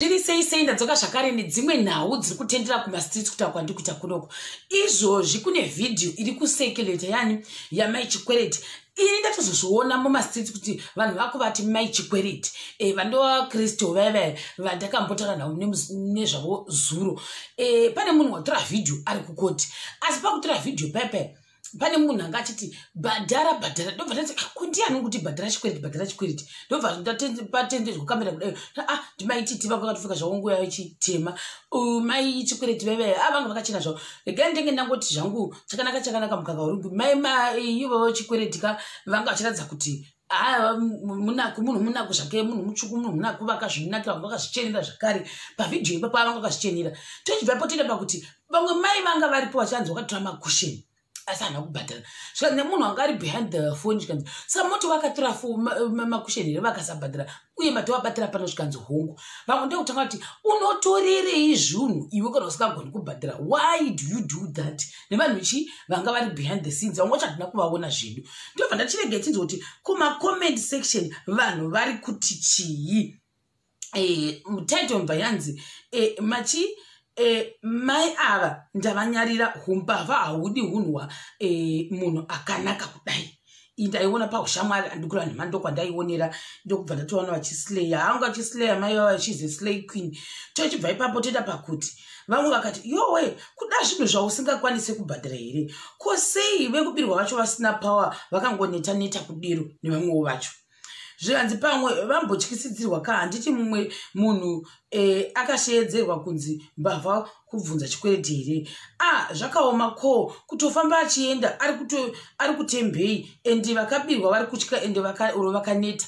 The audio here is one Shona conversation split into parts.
Zviri sei sei, ndadzoka zvakare nedzimwe nhau dziri kutendera kumastreets kutaura kwandiri kuita kunoko. Izvozvi kune vhidhiyo iri kucirculate yani yaMai Chikwereti. Ini ndatozozviona mumastreets kuti vanhu vakuvati Mai Chikwereti vandova Kristu vaiva vandakambotaura nhau nezvavo zuro. Pane munhu watora vhidhiyo ari kukoti, asi pakutora vhidhiyo paipai pane munhu anga achiti, "Bhadhara, bhadhara." Ndobva ndati, "Ah, kundiani kuti bhadhara chikwereti, bhadhara chikwereti?" Ndobva patendedzwa kamera kudai, ah, ndiMai Titi vanga vakatopfeka zvavo nguva yachitema. Mai Chikwereti vaiva, ah, vanga vakachena zvavo. Regai ndenge ndangoti zvangu chakanaka chakanaka mukaka urungi. Mai ivovo Chikwereti ka vanga vachiratidza kuti munaku, munhu munaku zvake, munhu mutsvuku, munhu munaku, vakazvinakira, vanga vakazvichenera zvakare. Pavhidhiyo ipapo vanga vakazvichenera. Tochibva ipo toenda pakuti vamwe mai vanga varipo vachanzi vakatora makusheni asi haana kubhadhara. Zvikanzi nemunhu anga ari behind the phone, zvikanzi, "Saka moti vakatora makusheni here vakasabhadhara, uye matovabatira pano?" Zvikanzi, "Hongu." Vamwe ndokutanga kuti, "Unotorerei zvinhu iwe kana usingagoni kubhadhara? Why do you do that?" Nevanhu chi vanga vari behind the scenes, vamwe vacho hatina kuvaona zvedu. Ndobva ndachirega tichinzwa kuti kumacomment section vanhu vari kuti chii. Title mbva yanzi machi mai ava ndavanyarira, umbavha haudi hunhu hwa munhu akanaka kudai. Ndaiona paushamwari andikura nhema, ndokwandaionera. Ndokubva ndatoona vachisleya hanga vachisleya mai vava vachizi slay queen. Tochibva ipapo toenda pakuti vamwe vakati, "Yowe, kuda zvinhu zvausingakwanisi kubhadhara here? Ko sei vekubirwa vacho vasina power, vakangoneta neta kudero nevamwewo vacho?" Zvikanzi pamwe vambotyisidzirwa ka. Handiti mumwe munhu akasheedzerwa kunzi mbavha kubvunza chikwereti here? A, zvakaoma. Ko kutofamba achienda ari kutembei? Ende vakabirwa vari kutya, ende oro vakaneta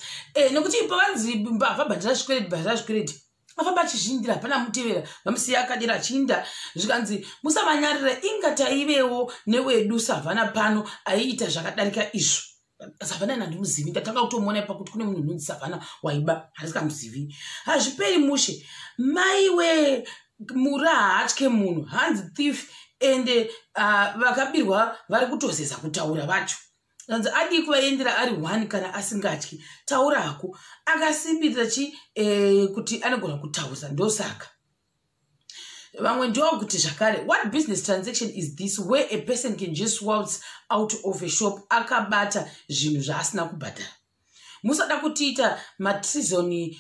nekuti pavanzi mbavha, bhadhara zvikwereti, bhadhara zvikwereti, afamba achizvindira, hapana mutevera, vamusiya akadera achiinda. Zvikanzi, "Musamanyarira, inga taivewo newedu Savhana pano aiita zvakadarika izvo." Savhana nandimuzivi, ndatanga kutomuona ipa kuti kune munhu unonzi Savhana waiba, handisikamuzivi. Hazviperi mushe, maiwe mura haatye munhu, hanzi thief. Ende vakabirwa vari kutozeza kutaura vacho. Hanzi adii kuvaendera ari one kana asingatyi? Taura hako, akasimbirira chi kuti anogona kutaurisa. Ndosaka vamwe ndokuti zvakare, "What business transaction is this where a person can just waltz out of a shop akabata zvinhu zvaasina kubhadhara? Musada kutiita matrisomy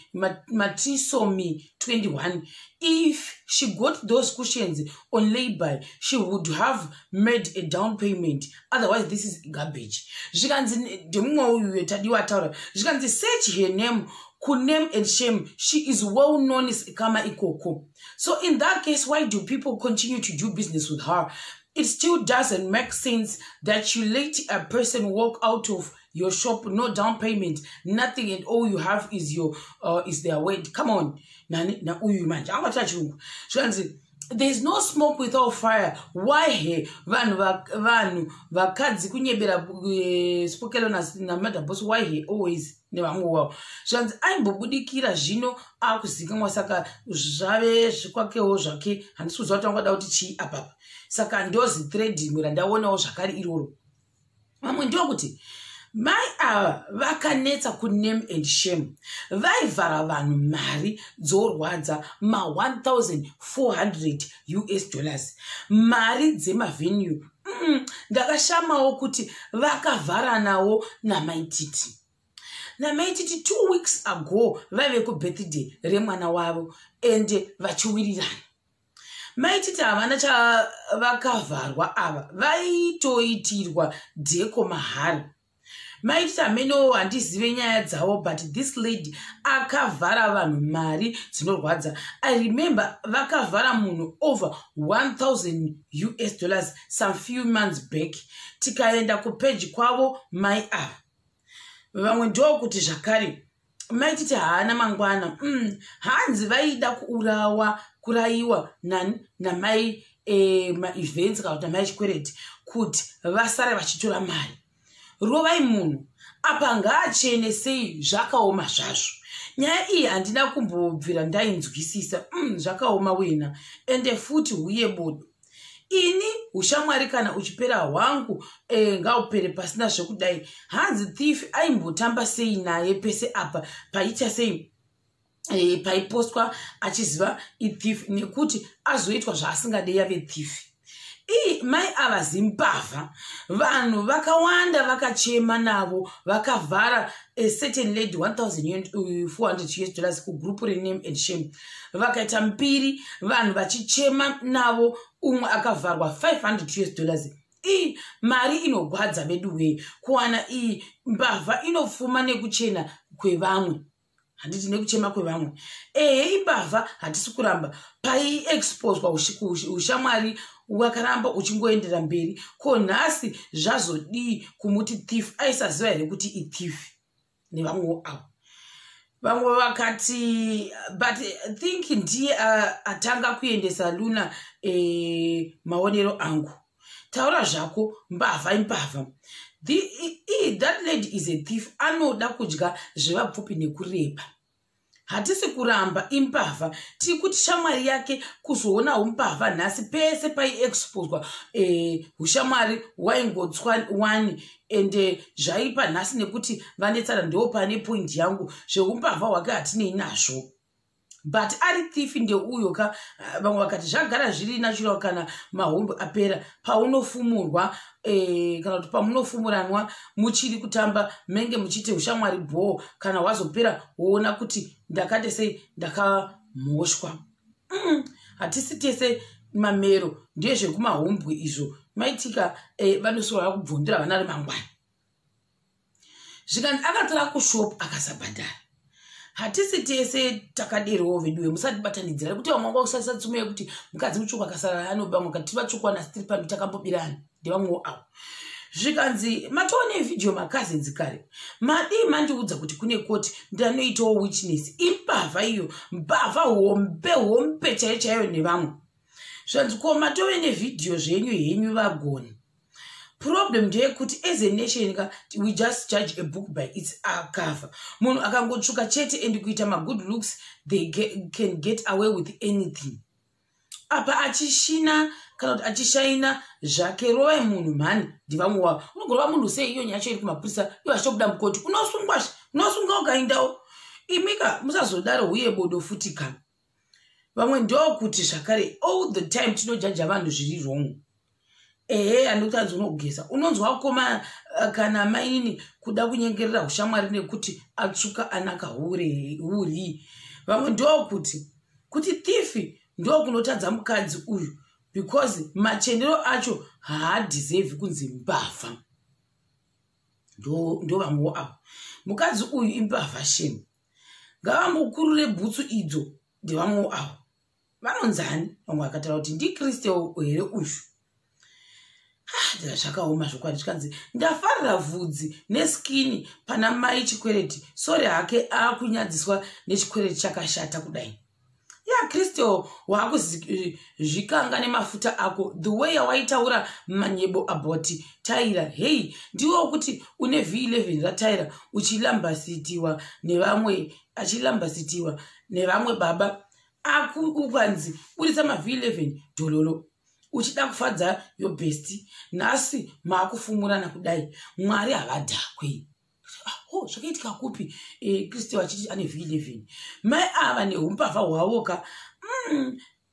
21. If she got those cushions on layby, she would have made a down payment. Otherwise this is garbage." Zvikanzi ndemumwe uyu Tadiwa ataura, zvikanzi, "Search her name kuname and shame. She is well known kama ikoko. So in that case, why do people continue to do business with her? It still doesn't make sense that you let a person walk out of your shop, no down payment, nothing, and all you have is their word. Come on." Nani nauyu manje angatira chirungu. Zvikanzi, "There is no smoke without fire. Why he vanhu vanhu vakadzi kunyebera Spokelo naMadam Boss? Why he always nevamwe wavo?" Zvanzi aimbobudikira, zvino akuzikanwa, saka zvave zvikwakewo zvake. Handisi kuziva kuti angada kuti chii apapa. Saka ndozi thread rimwe randaonawo zvakare iroro. Vamwe ndokuti mai ava vakanetsa kuname and shame, vaivhara vanhu mari dzorwadza, ma1400 US dollars, mari dzemavenue. Ndakashamawo kuti vakavharanawo naMai Titi. NaMai Titi 2 weeks ago vaive kubirthday remwana wavo, ende vachiwirirana. MaiTiti havana chavakavharwa ava, vaitoitirwa dheko mahara. MaiTiti hamenowo, handizive nyaya dzavo, but this lady akavhara vanhu mari dzinorwadza. I remember vakavhara munhu over 1000 US dollars some few months back, tikaenda kupeji kwavo mai ava. Vamwe ndokuti zvakare, MaiTiti haana mangwana. Hanzi vaida kuurawa, kurayiwa namai maevents kana kuti namai Chikwereti kuti vasare vachitora mari. Rovai munhu apa, ngaachene sei? Zvakaoma zvazvo. Nyaya iyi handina kumbobvira ndainzwisisa. Zvakaoma wena. Ende futi huye bodo, ini ushamwari kana uchipera hwangu ngaupere pasina zvekudai. Hanzi thief aimbotamba sei naye pese apa paita sei? Paipostwa achiziva ithief, nekuti azoitwa zvaasingade, yave thief. Ii, mai ava zimbavha. Vanhu vakawanda vakachema navo, vakavhara a certain lady 1400 US dollars kugroup rename and shame, vakaita mbiri, vanhu vachichema navo. Umwe akavharwa 500 US dollars. Ii, mari inogwadza vedu wei kuwana. Iyi mbavha inofuma nekuchena kwevamwe, handiti? Nekuchema kwevamwe. Ehe, imbavha, hatisi kuramba. Paiexposwa ushamwari wakaramba uchingoendera mberi. Ko nhasi zvazodii kumuti thief? Aisaziva here kuti ithief? Nevamwewo avo. Vamwe vakati, but think ndiye atanga kuendesa Luna. Maonero angu, taura zvako, mbavha imbavha. That lady is a thief, anoda kudya zvevapfupi nekureba. Hatisi kuramba imbavha, tiri kuti shamwari yake kuzoona umbavha nhasi. Pese paiexposwa ushamwari waingotswa wani, ende zvaipa nhasi nekuti vanetsana. Ndo pane point yangu, zveumbavha hwake hatinei nazvo, but ari thief ndeuyo ka. Vamwe vakati zvagara zviri natural, kana mahombe apera paunofumurwa, kana kuti pamunofumuranwa muchiri kutamba, menge muchiite ushamwari bhoo. Kana hwazopera, woona kuti ndakati sei, ndakamhoshwa. Hatisi tese mamero, ndezvekumahombwe izvo maitika. Vanoswera vakubvundira vana remangwana. Zvikanzi akatora kushop akasabhadhara. Hatisi tese takaderowo veduwe, musatibatanidzira nekuti vamwe vanga kushandisa tsumo yekuti mukadzi mutsvuku akasara anoba. Mwe kati vatsvuku nhasi tiri pano takambobirani, ndevamwewo avo. Zvikanzi matoone vhidhiyo macousins kare, madii mandiudza kuti kune koti, ndanoitawo witness. Imbavha iyo, mbavha hombe hombe chaiyo chaiyo nevamwe. Zvanzi ko matove nevhidhiyo zvenyu henyu vagoni. Problem ndeyekuti as a nation ka, we just judge a book by its cover. Munhu akangotsvuka chete and kuita magood looks, they can get away with anything. Apa achishina kana kuti achishaina zvake. Rovai munhu mhani, ndivamwe wavo. Unogorova munhu sei? Iyo nyacho iri kumapurisa, iyo achitobuda mukoti, unosungwa, unosunga ukaendawo. Imika musazodaro, huye bodo futi ka. Vamwe ndokuti zvakare all the time tinojaja vanhu zviri wrong. Ehe, handikutanzi unogeza, unonzwa koma kana mainini kuda kunyengerera ushamwari nekuti atsvuka, anaka huri. Vamwe ndokuti kuti thief ndokunotadza mukadzi uyu, because machenero acho haadeserve kunzi mbavha. Ndo vamwewo avo. Mukadzi uyu imbavha shame, ngavamukurure bhutsu idzo. Ndevamwewo avo. Vanonzani? Vamwe vakataura kuti ndikristu here uyu? Ah, zvakaoma zvokwadi. Zvikanzi ndafarira vhudzi neskin pana mai Chikwereti. Sorry hake, akunyadziswa nechikwereti chakashata kudai. Ya Kristo, waakuzvikanga nemafuta ako, the way yawaitaura manyebo about Taira. Hei, ndiwo kuti une V11 raTaira, uchilambasitiwa nevamwe, achilambasitiwa nevamwe baba. Ukanzi buritsa maV11 dhololo, uchida kufadza your best. Nhasi maakufumurana kudai. Mwari havadhakwi. Oh, zvakaitika kupi? Kristu achiti ane V11, mai ava neumbavha hwavoka.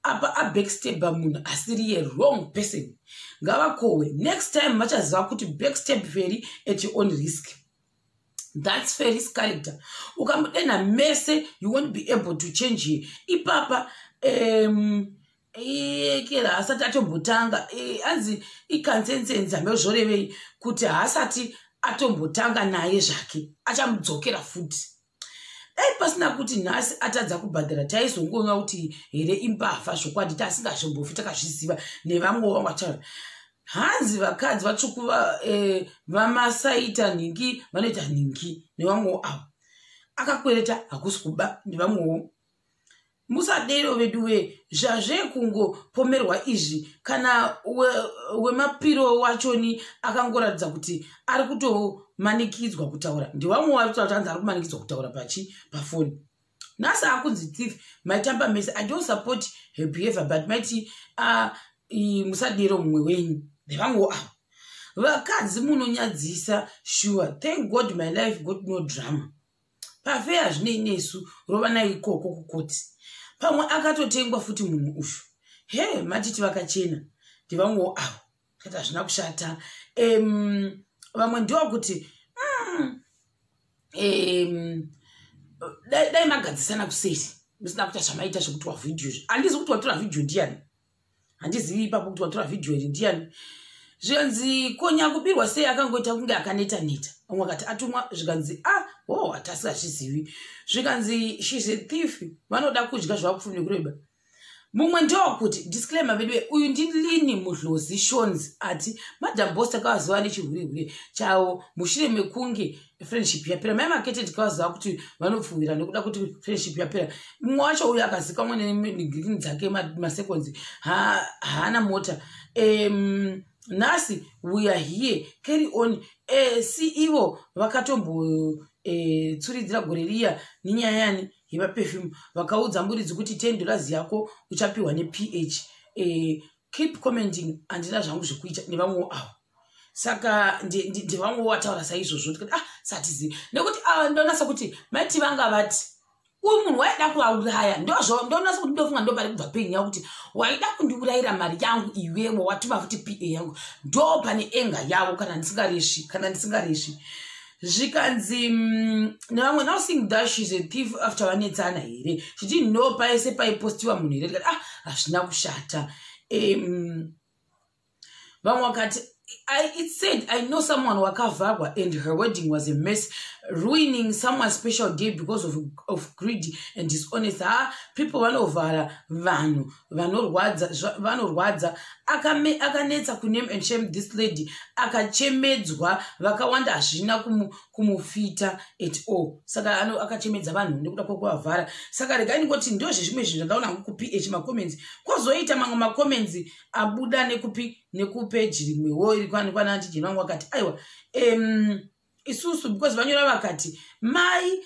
Apa abacksteba munhu asiri ye, wrong person. Ngavakohwe next time, vachaziva kuti backstab very at your own risk. That's Ferris character. Ukamudenha mese, you won't be able to change here ipapa. Kera haasati atombotanga. Anzi ikanzenzenza mezvorevei kuti haasati atombotanga naye zvake, achamudzokera futi. Dai pasina kuti nhasi atadza kubhadhara, taizongoona kuti here imbavha zvokwadi, tasingazvombofi takazviziva. Nevamwewo vangwataura, hanzi vakadzi vatsvuku vamasaita nhingi, vanoita nhingi. Nevamwewo avo. Akakwereta hakusi kuba. Nevamwewo. Musadero vedu wee, zvazvekungopomerwa izvi. Kana wemapiro wachoni akangoratidza kuti ari kutomanikidzwa kutaura. Ndevamwe vari kutaura kuti anzi ari kumanikidzwa kutaura pachi pafoni. Nhasi akunzi thief, maitamba mese. I don't support her behavior, but maiti musadero mumwe wenyu. Ndevamwewo avo. Vakadzi munonyadzisa sure. Thank God my life got no drama. Pafeya hazvinei nesu, rovanai ikoko kukoti. Pamwe akatotengwa futi munhu uyu. He, matiti vakachena ndevamwewo avo, kati hazvina kushata. Vamwe ndewakuti dai magadzisana kuseri musina kuita zvamaita zvekuti wavhidhiyo izvi. Handizi kuti watora vhidhiyo ndiani, handizivi ipapo kuti watora vhidhiyo iri ndiani. Zvikanzi konyakubirwa sei, akangoita kunge akaneta neta. Vamwe akati atumwa. Zvikanzi, ah, oh, hatasingazvizivi. Zvikanzi, she's a thief, vanoda kudya zvavapfumi nekureba. Mumwe ndewakuti, disclaimer vedu, uyu ndilini Mudlozi Shons, ati Madam Boss takavaziva nechihurihure chavo mushure mekunge friendship yapera. Mai Makete tikavaziva kuti vanopfuwira nekuda kuti friendship yapera. Mumwe wacho uyu akazikamwa negirini dzake masekonzi, haana mota. Nhasi we are here, carry on. Si ivo vakatombotsuridzira gore riya nenyaya yani yemaperfume, vakaudza muridzi kuti $10 yako uchapiwa neph. Keep commenting, handina zvangu zvekuita nevamwewo avo. Saka ndevamwewo wataura saizvozvo, tikati, ah, satizivi nekuti ava ndonasa kuti maiti vanga vati uyu munhu waida kuvauraya. Ndonasa kuti ndofunga ndo pari kubva peni yakuti waida kundiurayira mari yangu iwewo watuma futi pa yangu. Ndo pane enga yavo, kana ndisingaresvi, kana ndisingaresvi. Zvikanzi nevamwe, now seeing that she's a thief after vanetsana here, chiti no paese paipostiwa munhu here. Tikati, ah, hazvina kushata. Vamwe vakati, it said I know someone wakavharwa and her wedding was a mess, ruining someone's special day because of greed and dishonest. Ha, people vanovhara vanhu vanorwadza. Akanetsa kuname and shame this lady, akachemedzwa vakawanda, hazvina kumufita at all. Saka akachemedza vanhu nekuda kwekuvavhara. Saka regai ndingoti ndo zvezvimwe zvinhu zvandaona hangu kuph macomments. Kwozoita mamwe macomments abuda nekupi, nekupeji rimwewo iri kwana Jeni vangu, vakati aiwa, isusu because vanyora vakati mai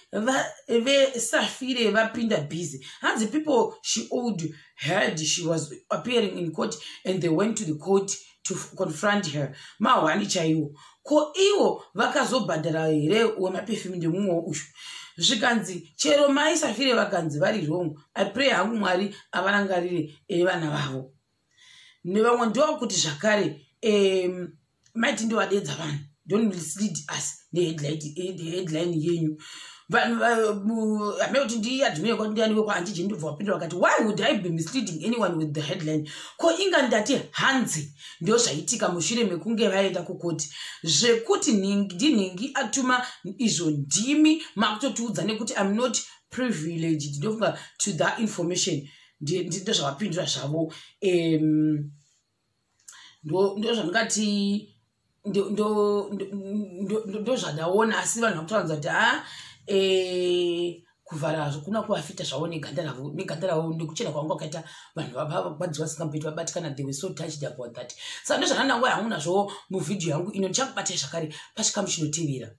vesafire vapinda busy. Hanzi people she owed heard she was appearing in court and they went to the court to confront her. Mahwani chaiwo. Ko ivo vakazobhadhara here wemaperfume? Ndemumwewo uyu. Zvikanzi chero mai Safire vakanzi vari wrong, I pray hangu Mwari avarangarire evana vavo. Nevamwe ndokuti zvakare, maiti ndovadedza vanhu, don't mislead us neheadline yenyu. Vanhu hame kuti ndiadmire kwati ndiani wekwaandijeni, ndobva wapindura vakati, why would I be misleading anyone with the headline? Ko inga ndati hanzi ndo zvaitika mushure mekunge vaenda kukoti, zvekuti ndinhingi atuma izvo ndimi makutotiudza nekuti I'm not privileged, ndofunga, to that information. Ndozvavapindura zvavo. Ndo zvandingati ndo zvandaona. Asi vanhu vakutoranza kuti ha, kuvhara kuna kuvafita zvavo neganda ravo nekuchena kwangu kwakaita vanhu vagwadziwa singamboiti vabatikana. They were so touched about that. Saka ndozvandandanguva yangu nazvo muvhidhiyo yangu ino. Ndichakubatai zvakare pachikamu chinotevera.